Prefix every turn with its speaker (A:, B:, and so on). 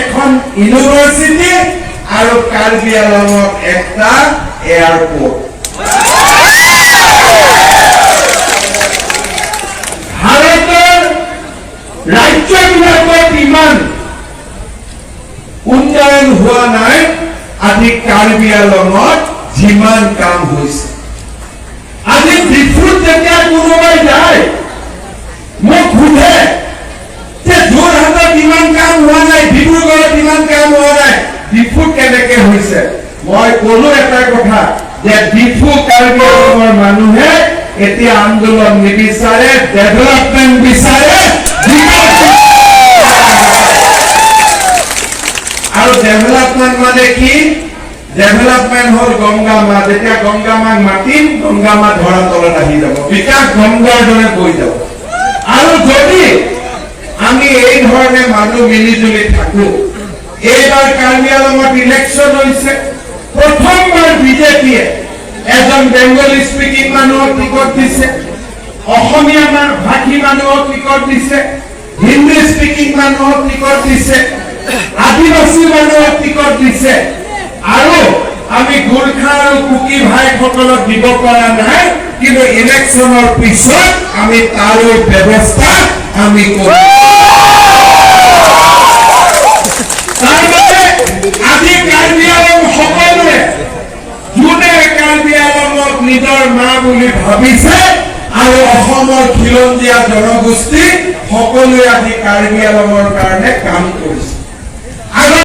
A: এখন ইউনিভাৰ্চিটি আৰু কাৰ্বি আলঙত একটা এয়াৰপৰ্ট। ভাৰতৰ ৰাজ্যবিলাকত ইমান উন্নয়ন হোৱা নাই, আজি কাৰ্বি আলঙত যিমান কাম হৈছে। আজি ডিফুত যেতিয়া কোনোবাই যায়, মোক সোধে যে যোৰহাটত ইমান কাম হোৱা নাই, ডিব্ৰুগড়ত ইমান কাম হোৱা নাই, ডিফুত কেনেকে হৈছে? মই কলো এটা কথা যে ডিফু কাৰ্বি আলঙৰ মানুহে এতিয়া আন্দোলন নিবিচাৰে, ডেভেলপমেণ্ট বিচাৰে, বিকাশ বিচাৰে। আৰু ডেভেলপমেণ্ট মানে কি? ডেভেলপমেণ্ট হ'ল গংগা মা। যেতিয়া গংগা মাক মাতিম, গংগা মা ধৰা তলত আহি যাব, বিকাশ গংগাৰ দৰে বৈ যাব। আৰু যদি আমি এই ধৰণে মানুহ মিলি জুলি থাকো, এইবাৰ কাৰ্বি আলঙত ইলেকশ্যন হৈছে, প্ৰথমবাৰ বিজেপিয়ে এজন বেংগলী স্পিকিং মানুহক টিকট দিছে, অসমীয়া ভাষী মানুহক টিকট দিছে, হিন্দী স্পিকিং মানুহক টিকট দিছে, আদিবাসী মানুহক টিকট দিছে। আৰু আমি গোৰ্খা আৰু কুকি ভাইসকলক দিব পৰা নাই, কিন্তু ইলেকশ্যনৰ পিছত আমি তাৰো ব্যৱস্থা আমি কৰিম। তাৰমানে আজি কাৰ্বি আলং সকলোৱে, যোনে কাৰ্বি আলঙক নিজৰ মা বুলি ভাবিছে আৰু অসমৰ খিলঞ্জীয়া জনগোষ্ঠী সকলোৱে আজি কাৰ্বি আলঙৰ কাৰণে কাম কৰিছে। আগত